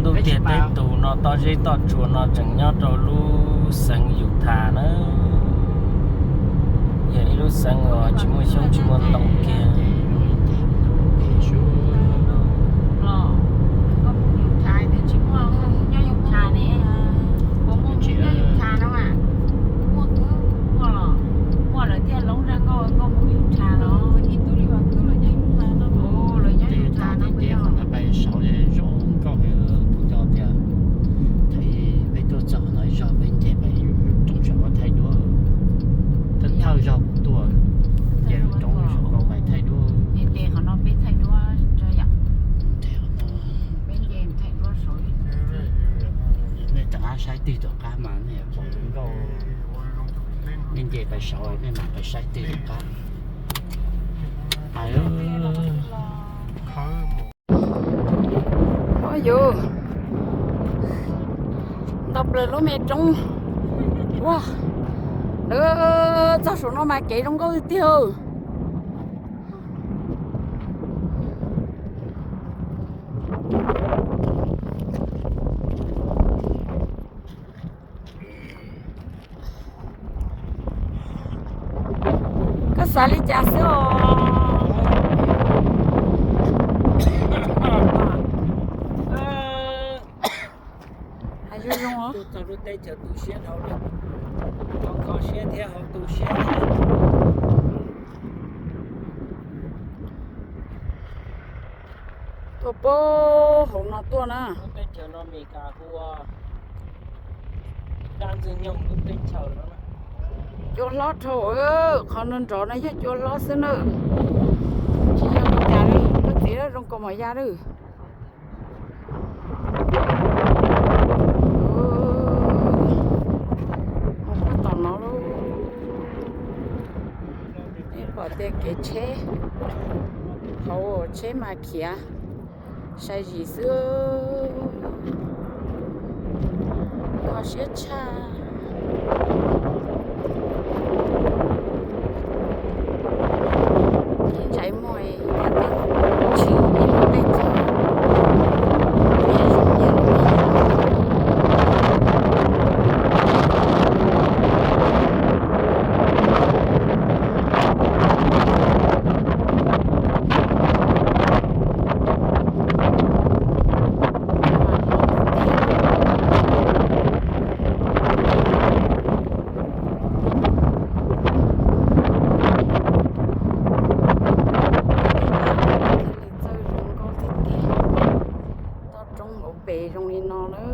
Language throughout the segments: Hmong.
Lub ntiaj teb tus no toj zeb toj tsuas no tseem nyob rau lub xeev Utah na. Yog ib lub xeev uas tsis muaj xyoob tsis muaj ntoo kiag. Tej tog tej teb qhov ntawd pais saud zoo nkauj heev, kuv nco tias thaum peb tuaj txog no ib zaug peb nce pais roob saum ko thaij duab, thawj thawj zaug kuv tuaj, nce roob saum ko pais thaij duab. Nej rov qab saib twg tom qab mas nej pom zoo nkauj. Nej nce pais saud nej mam pais saib twg tom qab. Ua yus, ntau plaws lub me roob. Ua, lawv txog saum no mas kev zoo nkauj tiag tiag. Koj xav li cas xwb os? Hais zoo zoo os. Tuaj txog lub teb chaws tu siab dhau lawm, kho kho siab thiab ho tu siab thiab. Tuaj puag hauv no tuaj na. Lub teb chaws no Meskas hu ua dab ntxwg nyoog lub teb chaws no. Cua hlob dhau, qhov no nrov no yog cua hlob xwb na. Tsis yog li cas li, koj txiv zoo kaus mom ya lawm. Mus puag tom no lauj. Nej pom tias kev tsheb, hauv tsheb mas khiav sai zis xwb. Kho siab tshaj. Ib ntsais muag, tshwm ib lub teb chaws. Txawj zoo nkauj tiag tiag. Toj roob hauv pes zoo li no lawm.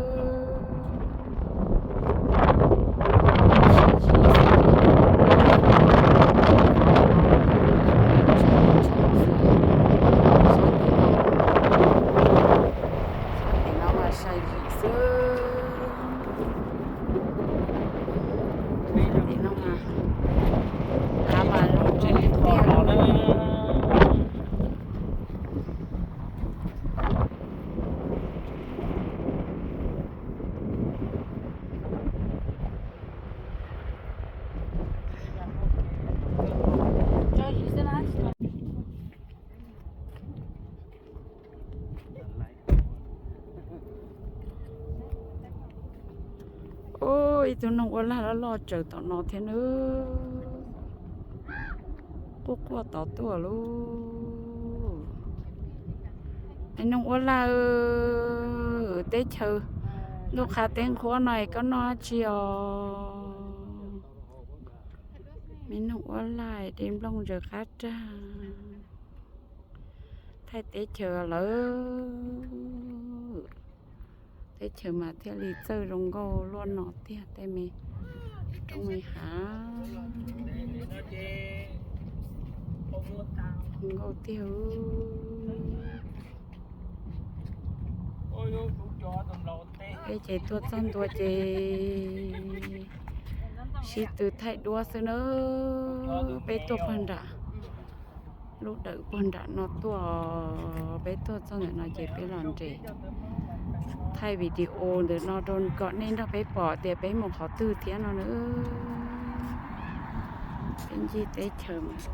Tim no mas sai zim xwb. Tim no mas hav mas zoo tiag. Ub, ib tug noog ua lag loj loj tsaws tom no thiab nawb. Quaj quaj tod tuaj lauj. Noog ua lag, teb chaws ntuj qhav teb nqhuab no es koj noj dab tsi os? Me noog ua lag de nplooj ntsaws qab rag. Thaij teb chaws lawm. Teb chaws mas thiaj li txawj zoo nkauj luaj no tiag, tej me roob me hav. Zoo nkauj tiag. Peb ces tuaj txog ntua ces sib tw thaij duab xwb nawb. Peb tuaj puag nram, lub dawm puag nram no tuaj, peb tuaj txog ntawm no ces peb los nres thaij video ntawm no rau kom nej nrog peb pom tias peb mus qhov twg thiab no nawb. Peb ncig teb chaws mas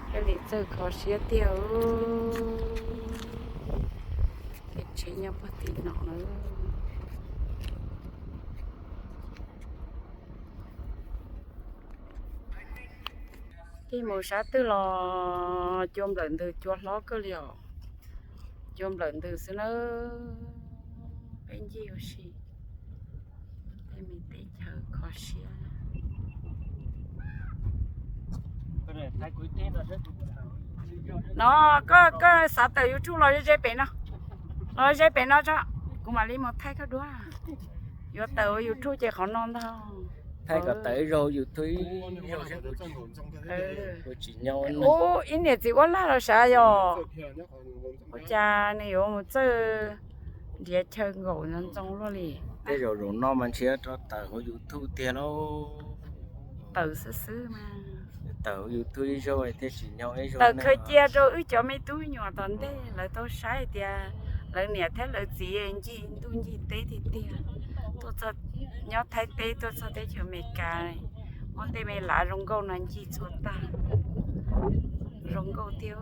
thiaj li txawj kho siab tiag. Kev tsheb Nyob puag tim no na. Ces mus sab twg los cua nplawm ntws cua hlob kawg li os. Cua nplawm ntws xwb na. Peb ncig ua si tej me teb chaws kho siab. No koj, koj xav tawm YouTube los ze pem no, los ze pem no tso, kuv mam li mus thaij koj duab. Yuav tawm ua YouTube ces qhov no ntag. Thaij kom tawm ib zaug YouTube ib zaug. Ub, ib niam txiv ua laj los sav yog. Ua cas nws yuav mus txawj nrhiav chaw nkaum ntxoov luaj li. Tej zaum zaum no mas nrhiav rau tawm hauv YouTube tiag lauj. Tawm xwb xwb mas. Tawm hauv YouTube ib zaug thiaj tsis nyob ib zaug. Tawm khaws cia rau wb cov me tub me nyuam tom ntej lawv tau saib tias lawv niam thiab lawv txiv ncig ntuj ncig teb tiag tiag, tuaj txog nyob Thaib teb tuaj txog teb chaws Amelikas, muab tej me lav zoo nkauj no ncig txhua tag. Zoo nkauj tiag.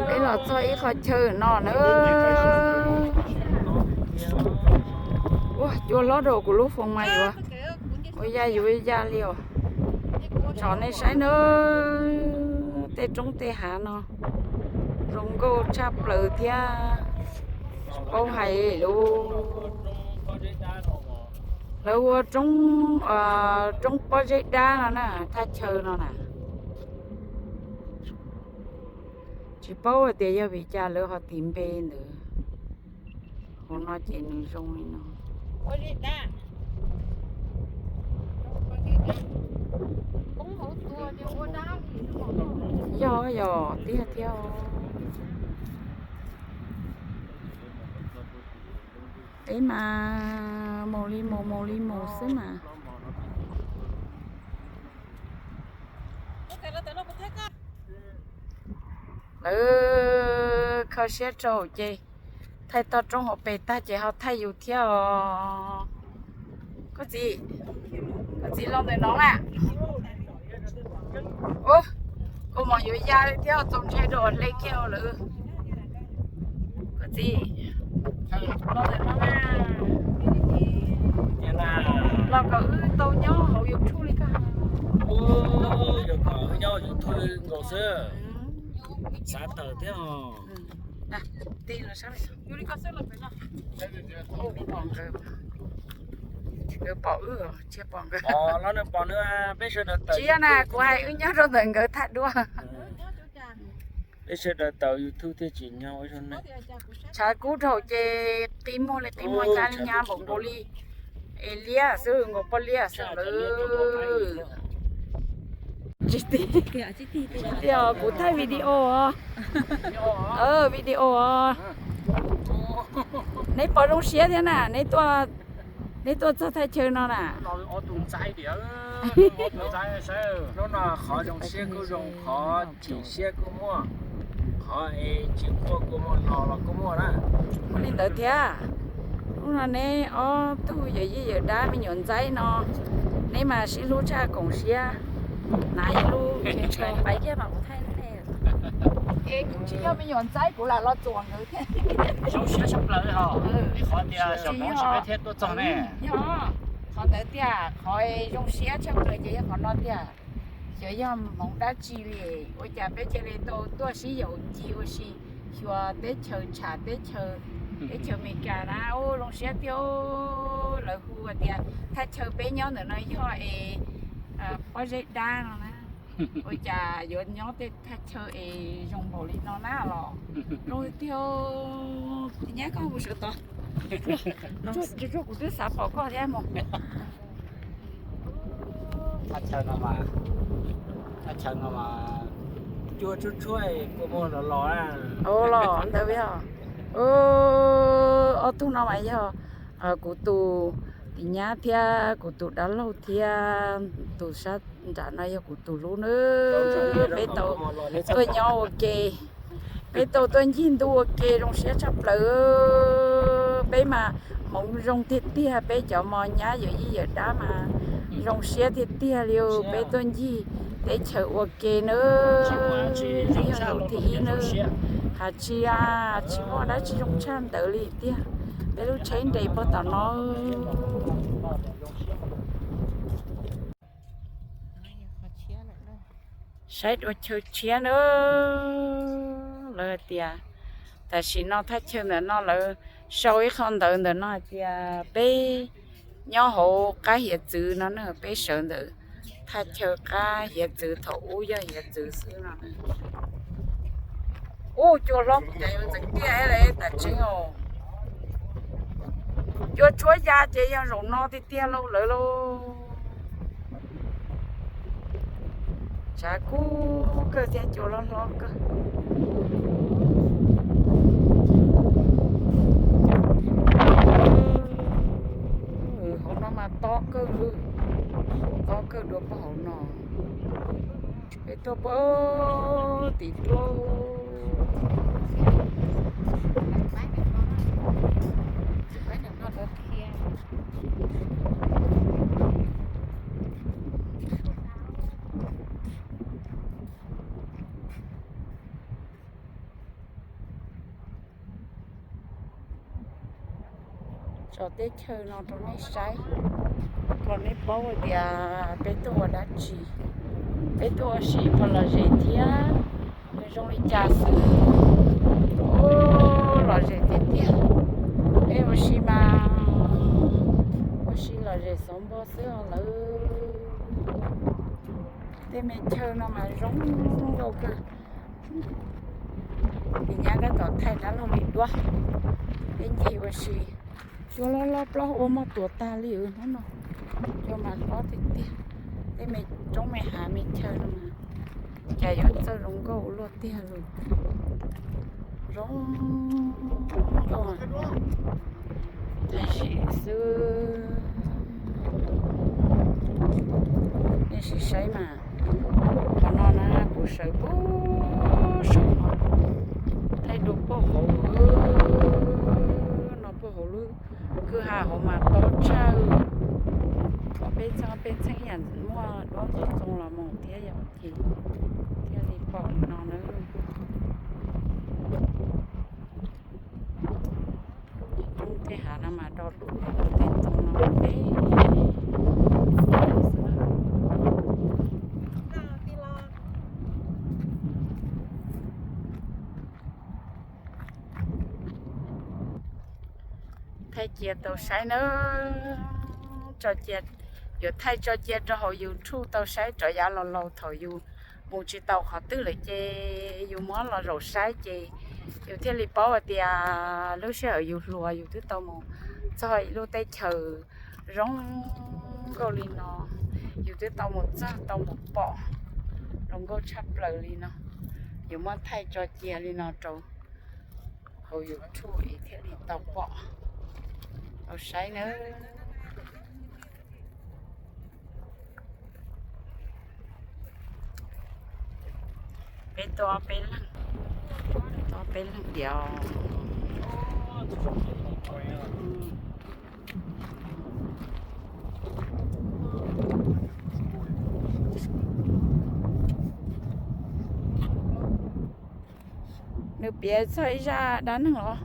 Peb los txog ib qho chaw no na. Ua cua hlob rau kuv lub foos mas yuav ua yaj yuav yaj li os. Tsom nej saib na, tej roob tej hav no zoo nkauj tshaj plaws thiab. Tsis paub hais lus. Lawv ua roob, roob pob zeb dab no na, thaj chaw no na. Tsis paub hais tias yog vim cas lawv ho tis npe ntawd. Hauv no ces nws zoo li no. Yog, yog tiag thiab. Peb mas mus li mus mus li mus xwb mas. Lawv kho siab rau ces thaij toj roob hauv pes tag ces ho thaij yus thiab os. Koj txiv, koj txiv los ntawm no na. Kua muag yuav ya thiab txaus ntshai rau hle kiag lawm. Koj txiv, los ntawm no na. Los kom wb tau nyob hauv YouTube li koj. Kom wb nyob YouTube nkaus xwb. Xav tawm thiab. Nkawd pom wb, tsis pom nkawd. Tsis yog na, kuv hais wb nyob rau ntawm nkawd thaj duab. Peb sawv daws tawm YouTube thiaj tsis nyob. Tshav kub dhau ces qi muag li qi muag, nyab li nyab, npaum nkaus li es liab xwb, nkaus poj liab xwb lawm. Tsis tiag, kuv thaij video os. Video os. Neb pom zoo siab thiab na, neb tuaj txog thaj chaw no na. Hnub no qhov zoo siab kuj zoo, qhov chim siab kuj muaj, qhov es tsis muaj kuj muaj, los los kuj muaj na. Muaj li ntawd thiab. Hnub no neb ob tug yawm yij yawm dab me nyuam ntxaib no, neb mas sib hlub tshaj koom siab. Hnav ib lub, es kuv tsis yog me nyuam ntxaib kuv lam los txuam nkawd thiab. Zoo siab tshaj plaws os. Qhov tias xyov peb thiaj tuaj txog ne. Yog qhov ntawd tiag, qhov zoo siab tshaj plaws ces yog qhov no tiag. Xyov yog hmoov dab tsi li, ua cas peb cia li tau tuaj sib yaum ncig ua si, xyuas teb chaws tsham teb chaws, teb chaws Amelikas na, ua zoo siab tiag. Lawv hu tias thaj chaw peb nyob ntawm no yog es pob zeb dab no na. Ua cas yuav nyob tej thaj chaw es zoo npaum li no na los. Zoo tiag. Nyab, koj mus sawv tod. Tsuag kuv twb xav pom koj thiab mog. Thaj chaw no mas, thaj chaw no mas cua tshuab tshuab kuj muaj los los. Los ntawd yog, ob tug no mas yog kuv tus tis nyab thiab kuv tus dab laug thiab tus sab nram no yog kuv tus hlub nawb. Peb tau tuaj nyob ua ke, peb tau tuaj ncig ntuj ua ke zoo siab tshaj plaws. Peb mas hmoov zoo tiag tiag, peb cov mos nyab yawm yij yawm dab mas zoo siab tiag tiag li. Peb tuaj ncig Teb chaws ua ke nawb, yog zaum thib ib nawb. Has tsis, tsis muaj dab tsi zoo tshaj ntawd li tiag. Peb lub tsheb nres puag tom no. Saib dua chaw tshiab nawb. Lawv hais tias tam sim no thaj chaw ntawm no lawv sau ib qho ntawv ntawm no hais tias peb nyob hauv qab hiav txwv no na, peb sawv ntawm thaj chaw qab hiav txwv thaum ub yog hiav txwv xwb no. Ub, cua hlob kuv cas yuav ntxeev tiaj li tam tseeb os. Cua tshuab ya ces yog zaum no tiag tiag lauj lawv lauj. Tshav kub kawg thiab cua hlob hlob kawg. Hauv no mas tob kawg, tob kawg dua pog hauv no. Peb tuaj pem tim tuaj. Tso teb chaws no rau nej saib, kom nej paub hais tias peb tuaj ua dab tsi. Peb tuaj ua si puas lom zem thiab nws zoo li cas xwb. Ub, lom zem tiag tiag. Peb ua si mas ua si lom zem xov npo xwb os lawv. Tej me chaw no mas zoo nkauj kawg. Nim nyab tab tom thaij dab laug li duab. Peb ncig ua si. Cua loj loj plaub hau muab tuav tag li hnub no. Cua mas hlob tiag tiag. Tej me roob me hav me chaw no mas cas yuav txawj zoo nkauj ua luaj tiag lauj. Zoo nkauj. Tab sis xwb, nej sim saib mas, qhov no na kuv sawv puag saum no, thaij dua puag hauv no, puag hauv lub kwj ha hauv mas tob tshaj. Ob peb txheej, ob peb txheej yam muaj duab txoov txoo los mus thiab yom, ces thiaj li pom li no na. Tej hav no mas do lub tej txoov no tej. Thaij cia tau saib nawb, tso cia, yuav thaij tso cia rau hauv YouTube tau saib rov yav laus laus thaum yus mus tsis tau qhov twg lawm ces yus muab los zaum saib ces yus thiaj li paub hais tias lub sij hawm yus hluas yus twb tau mus txog ib lub teb chaws zoo nkauj li no, yus twb tau mus txog tau mus pom zoo nkauj tshaj plaws li no. Yus muab thaij tso cia li no rau hauv YouTube es thiaj li tau pom, tau saib nawb. Peb tuaj peb leeg, tuaj peb leeg diam. Nws piav txog ib zaj dab neeg los?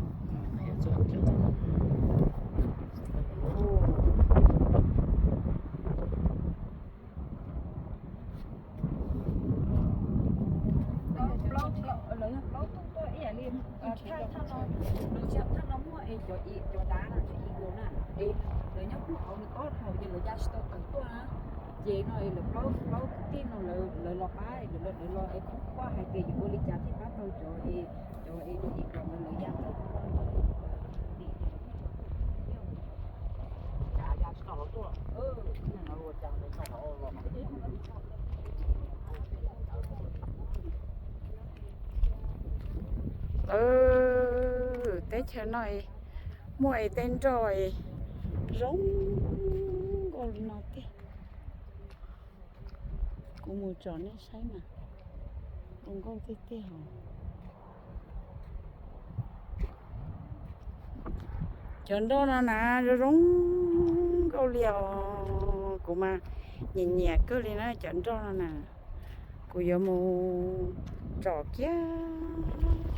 Lawv yog plaub tug tuaj ib yam li, thaj no, thaj no muaj es cov, cov dav na, cov eagle na, es lawv nyob puag hauv nws tob dhau ces lawv ya tsis tau tawm tuaj na. Ces no es lawv plaub, plaub kwv tij no lawv los pab, lawv los es kuj pab hais tias yuav ua li cas thiaj pab tau cov, cov eagle ntawd lawv ya tawm tuaj. Teb chaws no muaj es tej nroj es zoo nkauj li no tiag. Kuv mus tsom nej saib mas, zoo nkauj tiag tiag os. Cov nroj no na zoo zoo nkauj li os, kuv mas nyiam nyiam kawg li na cov nroj no na. Kuv yuav mus tsom kiag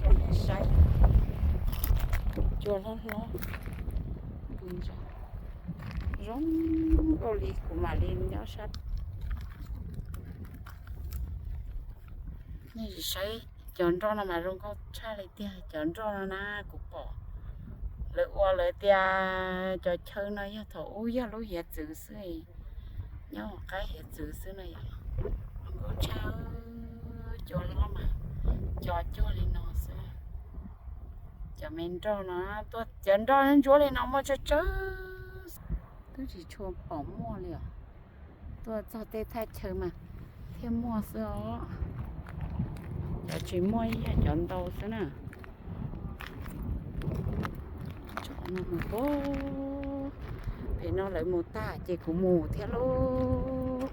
rau nej saib. Cua hlob hlob, zoo nkauj li kuv mam li nyob sab. Nej sim saib cov nroj no mas zoo nkauj tshaj li tiag. Cov nroj no na kuv pom lawv ua lawv tias cov chaw no yog thaum ub yog lub hiav txwv xwb, nyob hauv qab hiav txwv xwb no yom. Zoo nkauj tshaj, cua hlob mas cov cuag li no xwb. Cov me nroj no, cov nroj ntsuab li no muaj tsawg tsawg, twb tsis tshua pom muaj li os. Tuaj txog tej thaj chaw mas thiaj muaj xwb os. Cov tsis muaj yog cov ntau xwb na. Pem no lawv mus tag ces kuv mus thiab lauj.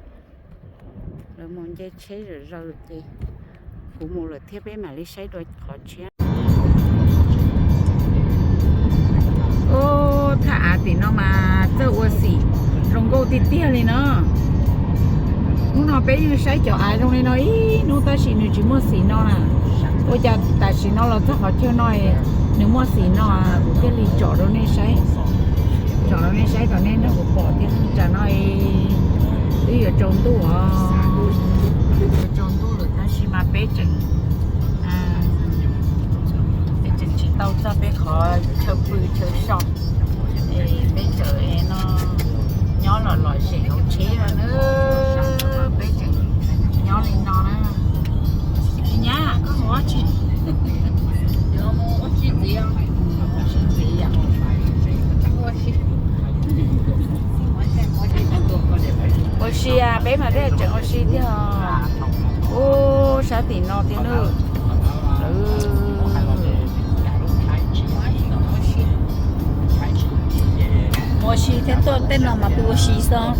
Lawv mus nce tsheb zawm zaws ces kuv mus lawm thiab, peb mam li saib dua qhov tshiab. Ub, thaj av tim no mas txawj ua xim zoo nkauj tiag tiag li no. Hnub no peb yeej saib cov av zoo li no ib hnub tab sis nws tsis muaj xim no na. Ua cas tam sim no los txog qhov chaw no nws muaj xim no, kuv thiaj li tsom rau nej saib. Tsom rau nej saib kom nej nrog kuv pom thiab. Tsam no twb yuav tsaus ntuj os, tsaus ntuj lawm tab sis mas peb tseem, peb tseem tsis tau txog peb qhov chaw pw chaw so. Peb tseem no nyob los lom zem hauv tsheb no na. Peb tseem nyob li no na. Nyab, koj mus ua tsi? Ua si, peb mas thiaj tseem ua si tiag. Ub, sab tim no tiag na. Mus ua si thiab, tuaj tej no mas pw ua si xwb.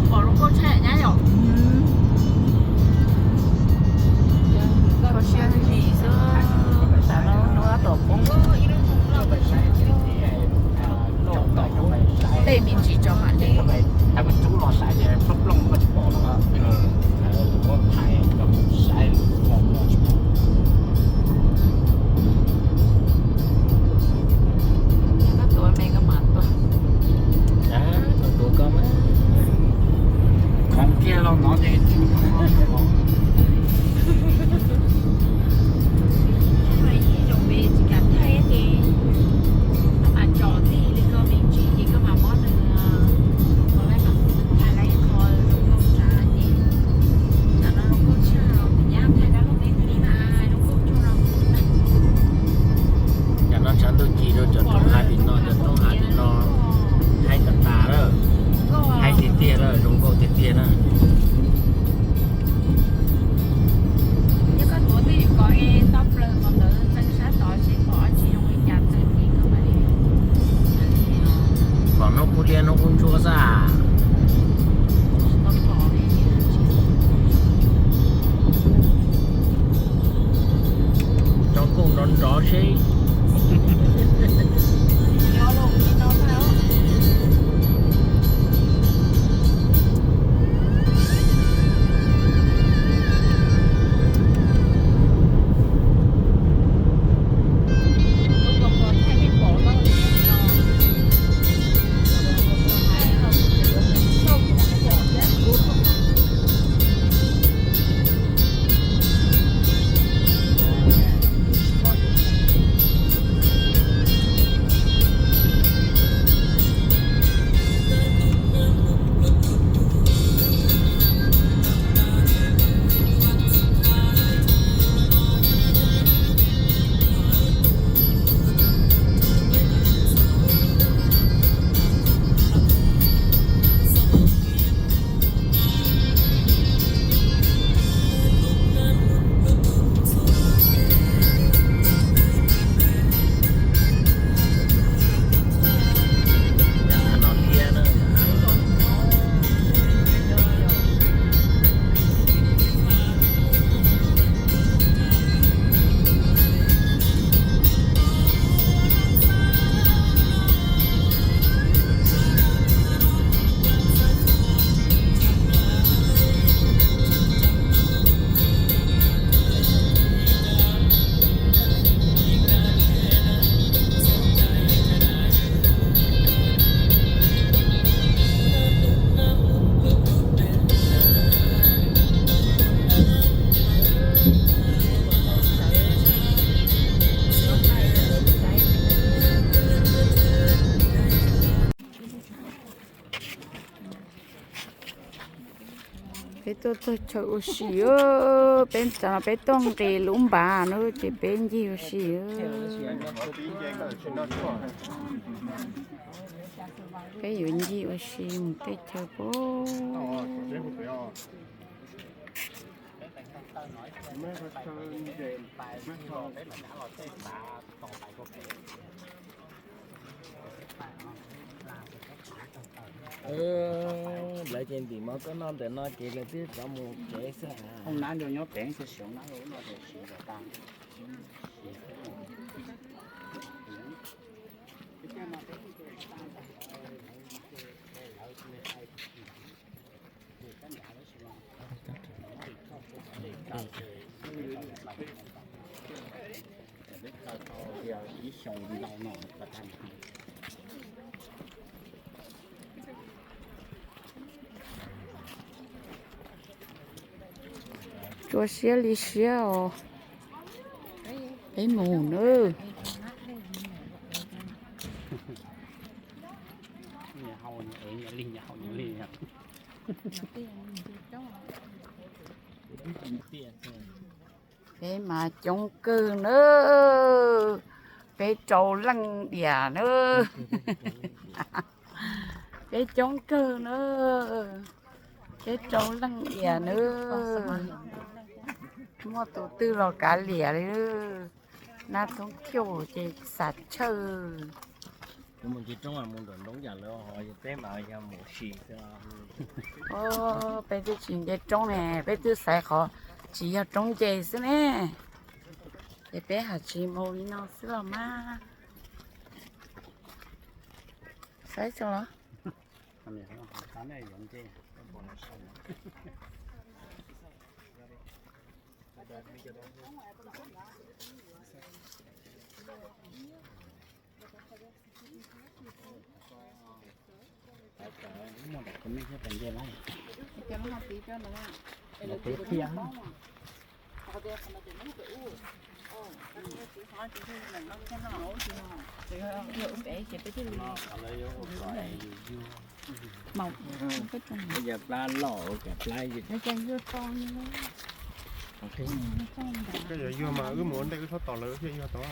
Pom zoo nkauj tshaj nyab yom. Ua si li xwb, tam no hnub tab tom poob. Tej me ntsis tso mam li. Koj tuav me koj mam tuaj. Tuav koj mas. Khoov kiag los no ces tsis zoo pes tsis kam thaij ces koj mam tsom tij li ko me ntsis ces koj mam muab nws, koj mam thaij lawv qho zoo nkauj tshaj ces, tam no zoo nkauj tshaj, nyab thaij dab laug me ntsis mas zoo nkauj tshaj no. Tam no tshav ntuj ci rau cov roob hav tim no, cov roob hav tim no haib tas tas lawm. Haib tiag tiag lawm, zoo nkauj tiag tiag na. Yog koj tuav twj ywm kom es tau plaws qhov ntawd txeeg sab tod seb pom dab tsi zoo li cas txog ces koj mam li. Pom hnub qub liab hnub qub ntsuab xwb. Tso koj nrov nrov seb. Peb tuaj txog chaw ua si, peb txav no peb tuaj nqis lub npav no ces peb ncig ua si. Peb yuav ncig ua si mus tej chaw puag. Lawv ces ntim mov tuaj noj ntawm no ces lawv twb rov mus tsev xwb. Tsuas siab li siab os. Peb mus nawb. Peb mas coob kawg nawb. Peb rau leej diam nawb. Peb coob kawg nawb. Peb rau leej diam nawb. Muaj tus twg los kav liam li. Nab thoob thiauj ces xav tshawj. Mus ncig roob mus nram nroo yam lawv ho yog peb mas yog mus si xwb. Peb twb tsis nce roob ne, peb twb xaiv qhov tsis yog roob nce xwb ne. Ces peb haj tsis mus li no xwb los mas. Saib tso los. Yog plab loj ua cas plab. Koj yuav yuag mas wb mus ua ntej wb txhob tos lawv thiaj yuag tau.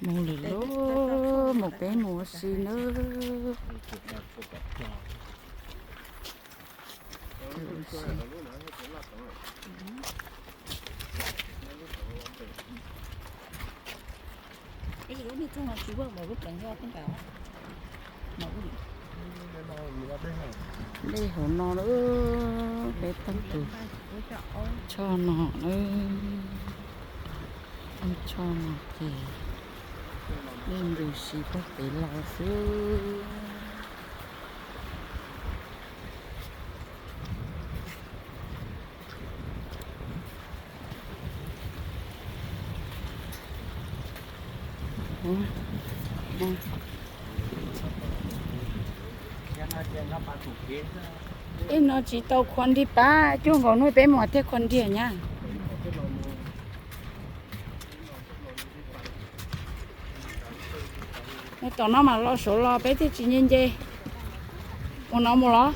Mus lwm lub, mus peb mus ua si nawb. Dej hauv no lawm, peb taug tus choj no lawm. Taug choj no ces dej ntws si puag pem los xwb. Tej no tsis tau khua nrig pab, cuaj nkaus hnub peb mam thiaj khua nrig nyab. Mus tom no mas los saud los peb thiaj tsis nce nce. Mus no mus los.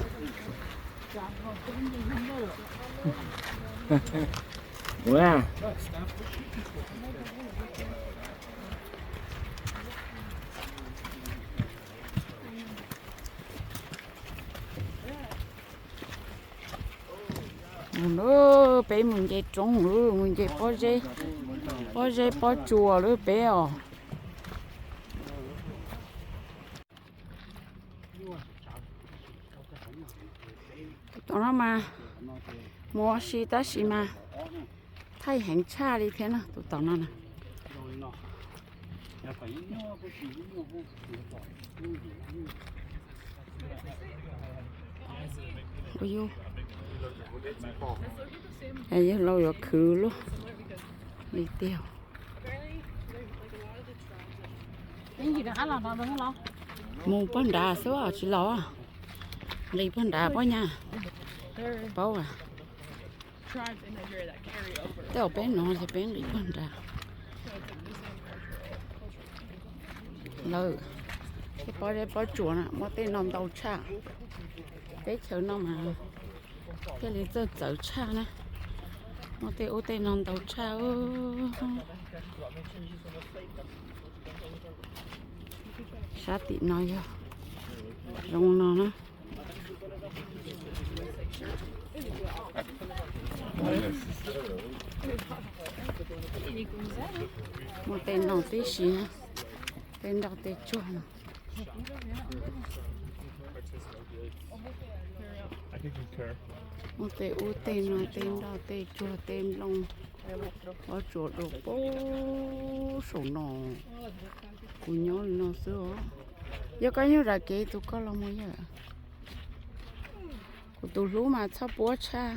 Mus na, peb mus nce roob, mus nce pob zeb, pob zeb pob tsuas lawm peb os. Tom no mas mus ua si tab sis mas thaij heev tshaj li thiab na tus tom no na. Yawg laus yuav khwv luaj li tiag. Mus puag nrad xwb tsis laus, nqis puag nrad pob nyab, paub. Tej zaum peb no ces peb nqis puag nrad lawm. Pob zeb pob tsuas na, muaj tej no ntau tshaj. Teb chaws no mas thiaj li txawj txawv tshaj na. Muaj tej ub tej no ntau tshaj. Sab tim no yog zoo no na. Muaj tej no tib si na, tej nroj tej tsuag no. Muaj tej ub tej no, tej nroj tej tsuag tej nplooj, pob tsuas dua pem saum no. Kuv nyob li no xwb os. Yog koj nyob zam kev tus koj los mus yog. Kuv tus hlub mas txhob puab tshaj.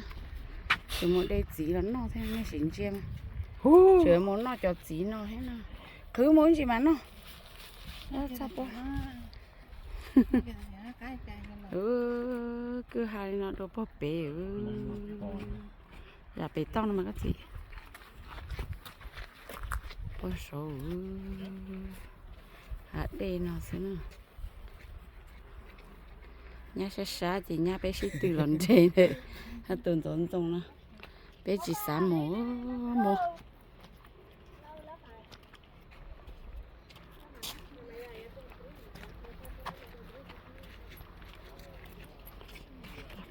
Tseem mus de txiv los noj thiab, nej sim ntsia mas. Tseem mus noj cov txiv no thiab no. Qhwv mus ib ntsis mas noj. Txhob puab. Kwj ha li no dua puag pem. Yam pem toj no mas koj txiv. Puag saud hav dej no xwb na. Nyab sab sab ces nyab peb sib tw los nres ntawm tus ntxoov ntxoo no. Peb tsis xav mus, mus.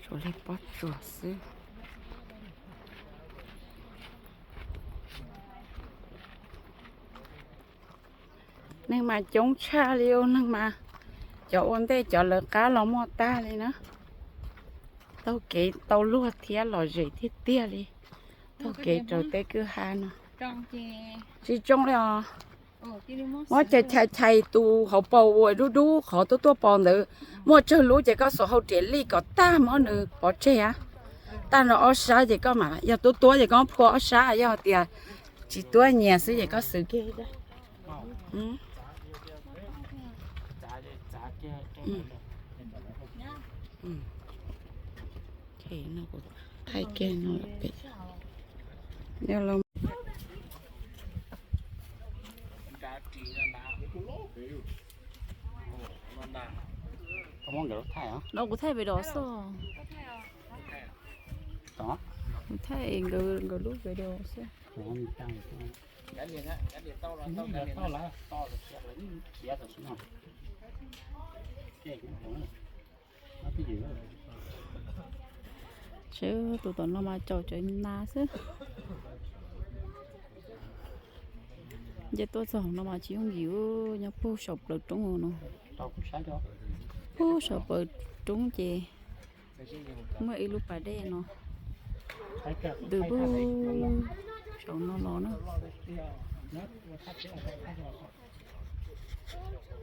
Tsuas li pob tsuas xwb. Neeg mas coob tshaj li, neeg mas cov ua ntej cov lawv qab los muaj tag li na. Taug kev tau luag thiab lom zem tiag tiag li. Taug kev raws tej kwj ha no. Tsis tsoo li os. Muab chais chais tus hauv paus uas dub dub qhov tuab tuab paus ntawd, muaj tsawg lub ces koj xuas hau riam lij kom tag muab nws pov tseg. Tag nrho ob sab ces koj mam, yog tuab tuab ces koj phua ob sab, yog tias tsis tuab nyias xwb ces koj xwb kiag. Thaij kiag no pem. No kuv thaij video xwb. Kuv thaij nkawd, nkawd lub video xwb. Seb tus tom no mas caum cov nas xwb. Nce tuaj txog hauv no mas tsis yooj yim, nyob puag saum plawv roob no. Puag saum plawv roob ces muaj ib lub pas dej no, ntws puag saum no los na.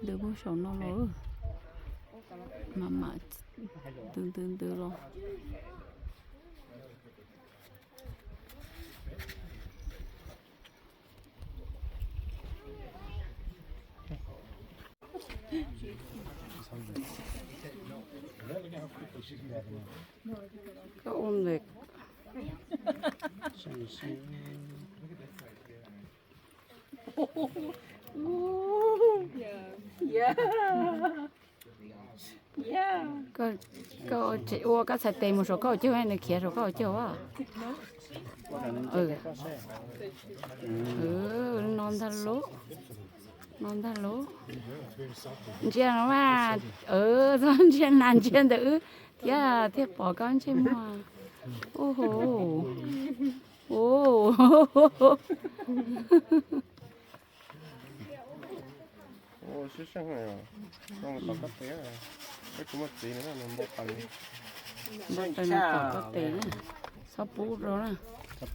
Ntws puag saum no los, mam mam ntws ntws ntws los. Koj ua ntawm. Koj ua koj txhais tes mus saum koj hauv caug, nws khiav saum koj hauv caug. No ntag lauj, no ntag lauj. Ntsia no mas, txhob ntsia nas ntsia ntawm wb thiab, thiaj pom koj ntsej muag. Ub hu, ub. Sib seej, koj tes, peb kuv muaj txiv npau taws, npau taws nws tom koj tes na. Txhob pub rau na, txhob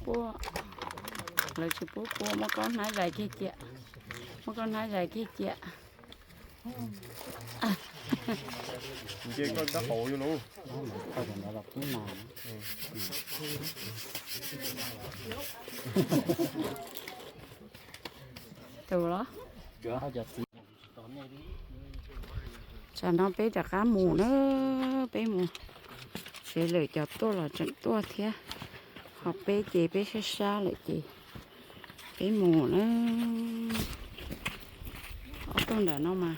pub, lawv tsis pub pub, muab koj hnab zais kiag cia, muab koj hnab zais kiag cia. Nce koj tab qaum yuav lauj. Tus los. Tsam no peb rov qab mus na, peb mus tsev lawm, cov tuaj los tseem tuaj thiab, ho peb ces peb sab sab lawm ces peb mus na. Ob tug ntawm no mas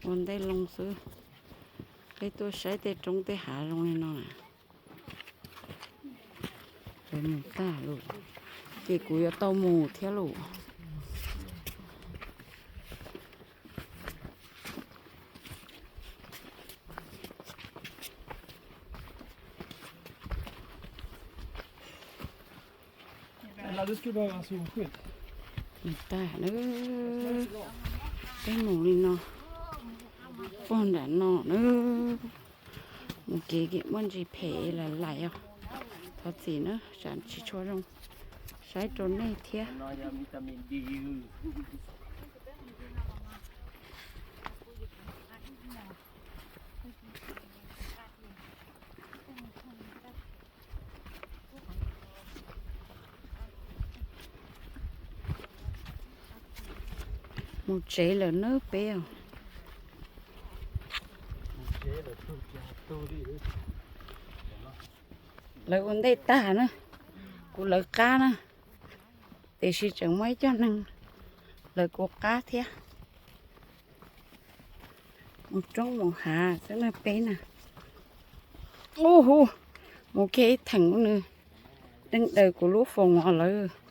Ua ntej loo xwb. Peb tuaj saib tej roob tej hav zoo li no na. Peb mus tag lawm, ces kuv yuav tau mus thiab lawm. Mus tag na, peb mus li no, puag nram no na, mus kev muaj ntsis phem lawm lais os. Thov txim na, tsam tsis tshua zoo saib rau nej thiab. Mus tsev lawm nawb peb os. Lawv ua ntej tag na, kuv lawv qab na, tiam sis tseem muaj ib co neeg lawv kuv qab thiab. Mus roob mus hav xwb na peb na. Ub hu, mus kiag ib theem nws deeg daws kuv lub foos os lawv.